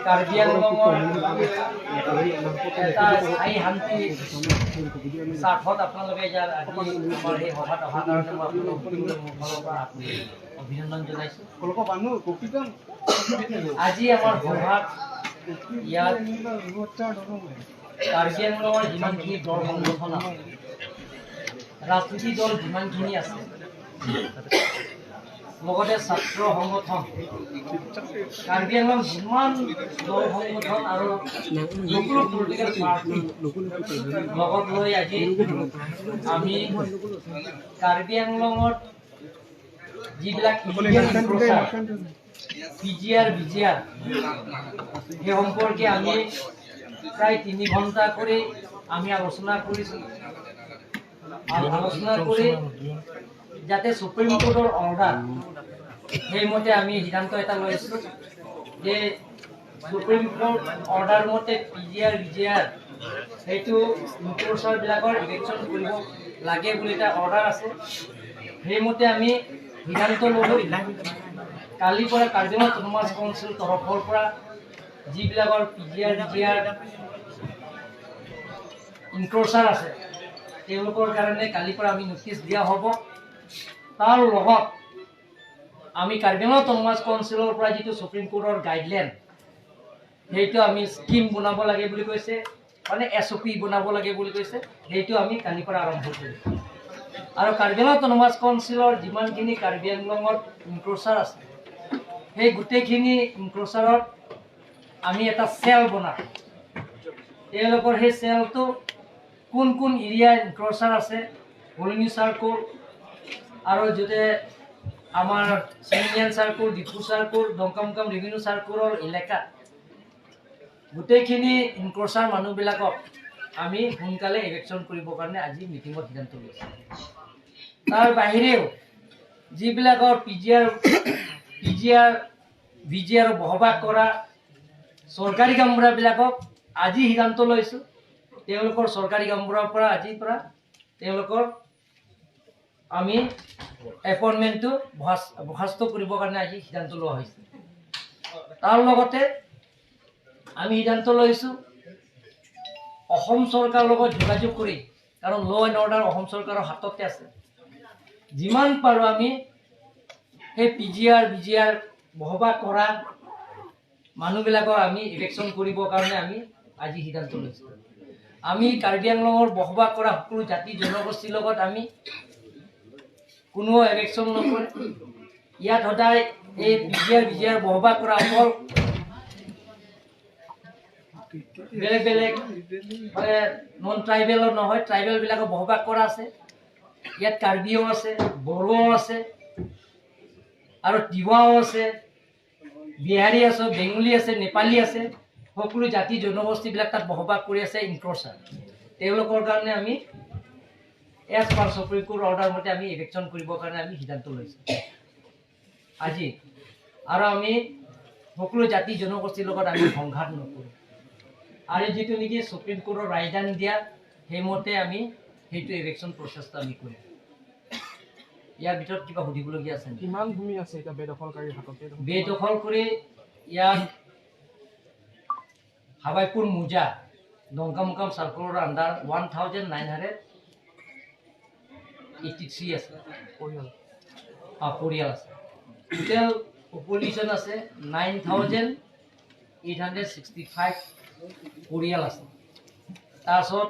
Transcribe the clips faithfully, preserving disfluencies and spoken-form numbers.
কাৰ্বি আংলঙৰ এটা স্থায়ী শান্তি স্বাৰ্থত আপোনালোকে ইয়াৰ আজি আমাৰ এই সভাত অহাৰ কাৰণে মই আপোনালোকক মোৰ ফালৰ পৰা অভিনন্দন জনাইছো। আজি আমাৰ সভাত ইয়াত কাৰ্বি আংলঙৰ যিমানখিনি দল সংগঠন আছে, ৰাজনীতি দল যিমানখিনি আছে, লগতে ছাত্ৰ সংগঠন, কাৰ্বি আংলং যিমান দল সংগঠন আৰু সকলো পলিটিকেল পাৰ্টি লগত লৈ আজি আমি কাৰ্বি আংলঙত যিবিলাক ইলিগেল এনক্ৰচাৰ, পি জি আৰ, বি জি আৰ, সেই সম্পৰ্কে আমি প্ৰায় তিনি ঘণ্টা কৰি আমি আলোচনা কৰিছো। আৰু আলোচনা কৰি যাতে ছুপ্ৰিম কোৰ্টৰ অৰ্ডাৰ, সেইমতে আমি সিদ্ধান্ত এটা লৈছো যে ছুপ্ৰিম কোৰ্ট অৰ্ডাৰ মতে পি জি আৰ, বি জি আৰ সেইটো এনক্ৰচাৰবিলাকৰ ইভিকশ্যন কৰিব লাগে বুলি এটা অৰ্ডাৰ আছে। সেইমতে আমি সিদ্ধান্ত ল'ব। কালিৰ পৰা কাৰ্বি আংলং অট'নমাছ কাউন্সিল তৰফৰ পৰা যিবিলাকৰ পি জি আৰ, বি জি আৰ এনক্ৰচাৰ আছে, তেওঁলোকৰ কাৰণে কালিৰ পৰা আমি নটিচ দিয়া হ'ব। তাৰ লগত আমি কাৰ্বি আংলং অট'নমাছ কাউন্সিলৰ পৰা যিটো ছুপ্ৰিম কোৰ্টৰ গাইডলাইন, সেইটো আমি স্কিম বনাব লাগে বুলি কৈছে, মানে এছ অ' পি বনাব লাগে বুলি কৈছে, সেইটো আমি কালিৰ পৰা আৰম্ভ কৰিম। আৰু কাৰ্বি আংলং অট'নমাছ কাউন্সিলৰ যিমানখিনি কাৰ্বি আংলঙত এনক্ৰচাৰ আছে, সেই গোটেইখিনি এনক্ৰচাৰত আমি এটা চেল বনাম। তেওঁলোকৰ সেই চেলটো কোন কোন এৰিয়া এনক্ৰচাৰ আছে, কলনী চাৰ্কুল আৰু যাতে আমাৰ চিমিনিয়ান চাৰ্কুল, ডিফু চাৰ্কুল, ডংকামকাম ৰেভিনিউ চাৰ্কুলৰ এলেকা, গোটেইখিনি এনক্ৰচাৰ মানুহবিলাকক আমি সোনকালে ইভিকশ্যন কৰিবৰ কাৰণে আজি মিটিঙত সিদ্ধান্ত লৈছোঁ। তাৰ বাহিৰেও যিবিলাকৰ পি জি আৰ, পি জি আৰ, বি জি আৰ বসবাস কৰা চৰকাৰী গাঁওবুঢ়াবিলাকক আজি সিদ্ধান্ত লৈছোঁ, তেওঁলোকৰ চৰকাৰী গাঁওবুঢ়াৰ পৰা আজিৰ পৰা তেওঁলোকৰ আমি এপইণ্টমেণ্টটো বৰ্খাস্ত কৰিবৰ কাৰণে আজি সিদ্ধান্ত লোৱা হৈছে। তাৰ লগতে আমি সিদ্ধান্ত লৈছোঁ অসম চৰকাৰৰ লগত যোগাযোগ কৰি, কাৰণ ল' এণ্ড অৰ্ডাৰ অসম চৰকাৰৰ হাততে আছে, যিমান পাৰোঁ আমি সেই পি জি আৰ, বি জি আৰ বসবাস কৰা মানুহবিলাকক আমি ইভিকশ্যন কৰিবৰ কাৰণে আমি আজি সিদ্ধান্ত লৈছোঁ। আমি কাৰ্বি আংলঙৰ বসবাস কৰা সকলো জাতি জনগোষ্ঠীৰ লগত আমি কোনো ইভিকশ্যন নকৰে। ইয়াত সদায় এই পি জি আৰ, বি জি আৰ বসবাস কৰা অকল বেলেগ বেলেগ, মানে, নন ট্ৰাইবেলৰ নহয়, ট্ৰাইবেলবিলাকক বসবাস কৰা আছে। ইয়াত কাৰ্বিও আছে, বড়োও আছে আৰু তিৱাও আছে, বিহাৰী আছে, বেংগলী আছে, নেপালী আছে, সকলো জাতি জনগোষ্ঠীবিলাক তাত বসবাস কৰি আছে এনক্ৰচাৰ। তেওঁলোকৰ কাৰণে আমি as per supreme court order মতে আমি ইভিকশ্যন কৰিবৰ কাৰণে আমি সিদ্ধান্ত লৈছোঁ আজি। আৰু আমি সকলো জাতি জনগোষ্ঠীৰ লগত আমি সংঘাত নকৰোঁ। আৰু যিটো নেকি ছুপ্ৰিম কোৰ্টৰ ৰায়দান দিয়া, সেইমতে আমি সেইটো ইভিকশ্যন প্ৰচেছটো আমি কৰিম। ইয়াৰ ভিতৰত কিবা সুধিবলগীয়া আছে নেকি? কিমান ভূমি আছে এতিয়া বেদখলকাৰীৰ হাতত? বেদখল বেদখল কৰি ইয়াত হাবাইপুৰ মোজা, ডংকামকাম চাৰ্কুলৰ under one thousand nine hundred eighty three আছে। পৰিয়াল? অ, পৰিয়াল আছে। টোটেল পপুলেশ্যন আছে nine thousand eight hundred sixty five পৰিয়াল আছে। তাৰপিছত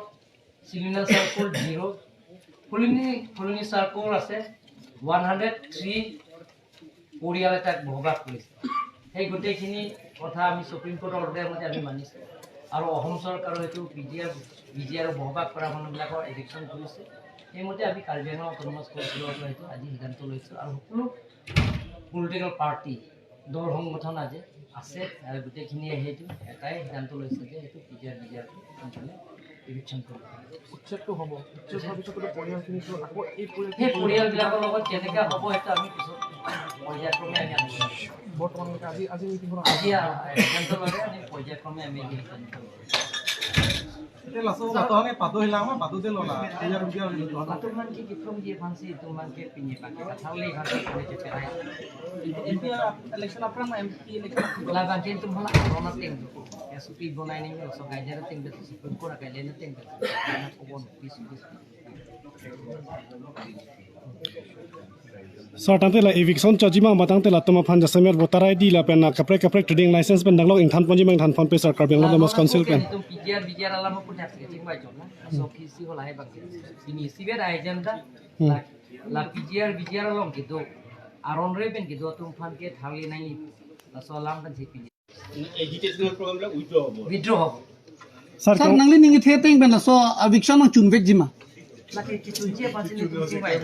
চিলিণ্ডাৰ চাৰ্কুল জিৰ', ফুলনি, ফুলনি চাৰ্কুল আছে ওৱান হাণ্ড্ৰেড থ্ৰী পৰিয়ালে তাত বসবাস কৰিছে। সেই গোটেইখিনি কথা আমি ছুপ্ৰিম কোৰ্টৰ অৰ্ডাৰ মতে আমি মানিছোঁ। আৰু অসম চৰকাৰৰ এইটো পি জি আৰ, বি জি আৰ বসবাস কৰা মানুহবিলাকৰ ইভিকশ্যন কৰিছে। সেইমতে আমি কাৰ্বি আংলং অট'নমাছ কাউন্সিলৰ পৰা এইটো আজি সিদ্ধান্ত লৈছোঁ। আৰু সকলো পলিটিকেল পাৰ্টি, দল সংগঠন আজি আছে আৰু গোটেইখিনিয়ে সেইটো এটাই সিদ্ধান্ত লৈছে যে সেইটো পি জি আৰ, বি জি আৰ সোনকালে ইভিকশ্যন কৰিব। উচ্ছেদটো হ'ব। উচ্ছেদ হোৱাৰ পিছতো পৰিয়ালখিনিতো আকৌ এই পৰিয়াল সেই পৰিয়ালবিলাকৰ লগত কেনেকৈ হ'ব সেইটো আমি পিছত পৰ্যায়ক্ৰমে আমি আলোচনা কৰিম। বৰ্তমানলৈকে আজি, আজি মিটিংখন আজি, আ, এ, কেন্দ্ৰলৈকে আমি পৰ্যায়ক্ৰমে আমি নিৰ্বাচন কৰিম। এতিয়া লাষ্টত মাতো আমি পাতো হিলাং, পাতো দে ললা। Iya, iya, iya. Latum aphan ke kithum ji aphan si, itum aphan ke pini aphan ke kathar le aphan si pini cheperai. Em pi election aphrang ma M P election? Labang ke itum hala aron ateng. S O P bonai nangji, so gajar ateng, so pukura gajar ateng. Anak obon, pis, pis. Sir, tangte la eviction chotji ma, ma tangte latum aphan jasemet voter I D lapen na kaprek kaprek trading license pen danglok ingthan ponji ma, ingthan ponpe sir, Karbi Anglong Autonomous Council pen. Itum P G R, V G R alam pun dak sih cing bai chot na. So P C hola hai bang. Ini siber agenda. Hmm. La, la P G R, V G R along kedo. Aron re pen kedo atum aphan ke thali nai. La so alam pen si pini. Agitational program la withdraw hobo. Withdraw hobo. Sir, sir, kong- nangli ning ithe ateng pen laso eviction nangchunvekji ma? Lake kechunche aphan si nelitum chingvai.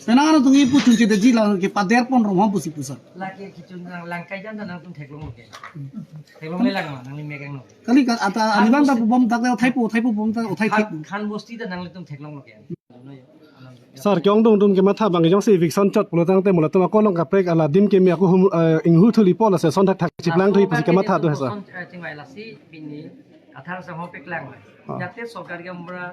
Penang nangtum ipu chunchedetji, lake pader pon rong hom pusi pu sir. Lake kechun nang langkai jan ta nangtum theklonglo ke. Theklongle lang ma, nangli mek angno. Kali ka ata Khan anibang ta Bosti. Bom tak le uthai pu, uthai pu bom ta uthai thek. Khan, Khan Bosti ta nanglitum theklonglo ke. Sir, ke-ongdung atum kematha abang jongsi eviction chot pulo tangte mo latum ako along kaprek ala adim keme ako hum, eh, inghu thulipo, la session thakthak chiplang thuji pusi kematha do he sir. Session, eh, chingvai lasi pini athar sangho peklang. Ah. Jate sorkar ke amra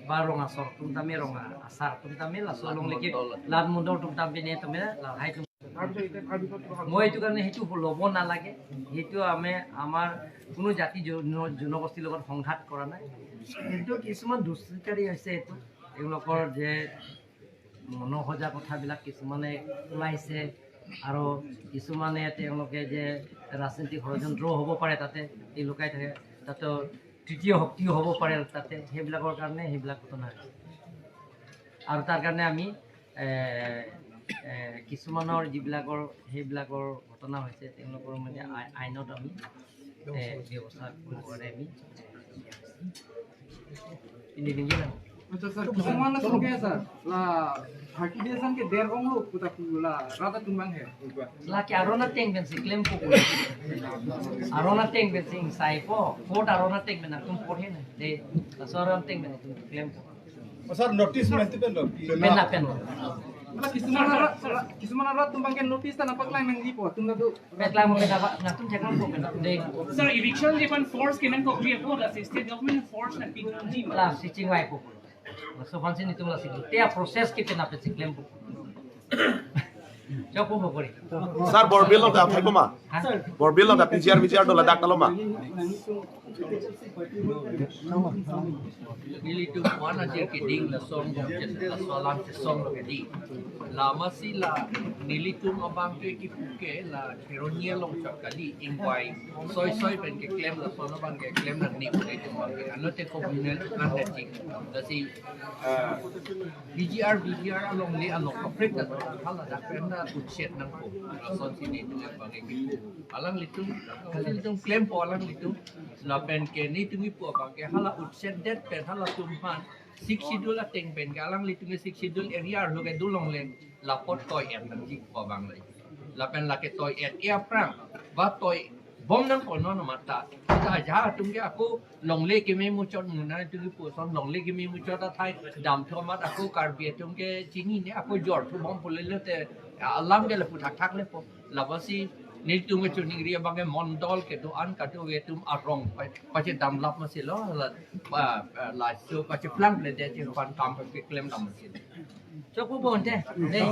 ba rong asor atum tame, rong asar atum tame, laso along leke la mondol atum tame ne tame la hai atum. মই এইটো কাৰণে সেইটো ল'ব নালাগে, সেইটো আমি আমাৰ কোনো জাতি জন-, জনগোষ্ঠীৰ লগত সংঘাত কৰা নাই। কিন্তু কিছুমান দুষ্কৃতিকাৰী হৈছে, এইটো তেওঁলোকৰ যে মনোসজা কথাবিলাক কিছুমানে ওলাইছে আৰু কিছুমানে তেওঁলোকে যে ৰাজনৈতিক ষড়যন্ত্ৰ হ'ব পাৰে, তাতে তেওঁলোকে থাকে, তাতে তৃতীয় শক্তিও হ'ব পাৰে তাতে, সেইবিলাকৰ কাৰণে সেইবিলাক ঘটনা হৈছে। আৰু তাৰ কাৰণে আমি, এ, এ, কিছুমানৰ যিবিলাকৰ, সেইবিলাকৰ ঘটনা হৈছে, তেওঁলোকৰ মানে আই-, আইনত আমি, এ, ব্যৱস্থা কৰিবৰ কাৰণে আমি, এ, ini tinggi lang. Acha sir, kisuman lason ke sir, la thirty days an ke der onglo puta pu la rata tumbang he. Lake aron ateng pen si klempo pu. Aron ateng pen si ingsaipo, court aron ateng pen atum porhe na. De, laso aron ateng pen atum klempo. Oh, sir, notice pen ti pen lo. Pen na pen lo. Mala kisuman ara, kisuman ara tumbang ke notice ta nangpaklang nangjipo, atum ta do. Peklang mo pen apa, nangtum check lang po pen. De. Sir, eviction di pan force ke nangkokji apo, la state government force nangpikji ma? La, si chingvaipo. Laso aphan si nelitum lasi te a-process ke penap si klempo. Chokpo mo kori. Sir, Borbil along ta thaipo ma? Ha? Borbil along ta P G R, V G R do ladak ta lo ma? Nelitum one ajir keding lason, laso alam chesong lo kedi. Lama si la nelitum abang ke kipu ke la Kheroni along chot kali, ingvai soi soi pen keklem, lason abang keklem nangji pu nelitum abang ke. Ano te communal undertaking. Lasi, ah, V G R, V G R alongle along kaprek ta hala dak pen ta utset nangpo. Lason si nelitum abang ke kipu. Alanglitum, alanglitum klempo alanglitum. Lapen ke nelitum kipu abang ke hala utsetdet pen halatum aphan Sixth Schedule ateng pen ke alanglitum ke Sixth Schedule area arlo ke dolongle, la apot toi-et nangji pu abang le. Lapen lake toi-et-e aphrang ba toi bom nangkok non mata. Sita ja atum ke ako longle keme muchot muna, itum kipu ason longle keme muchot athai damthu amat ako Karbi atum ke chinine, ako jorthu bom pu lele te alam ke lapu thakthak lepo. Lasi nelitum kechoningri abang ke mondol kedo-an kadokave atum arong pa-, pachedam lap masi lo, la, pa, pa, laso pacheplang le de, che pan kam pa keklem dam masi. Chokpo bonte. Ne.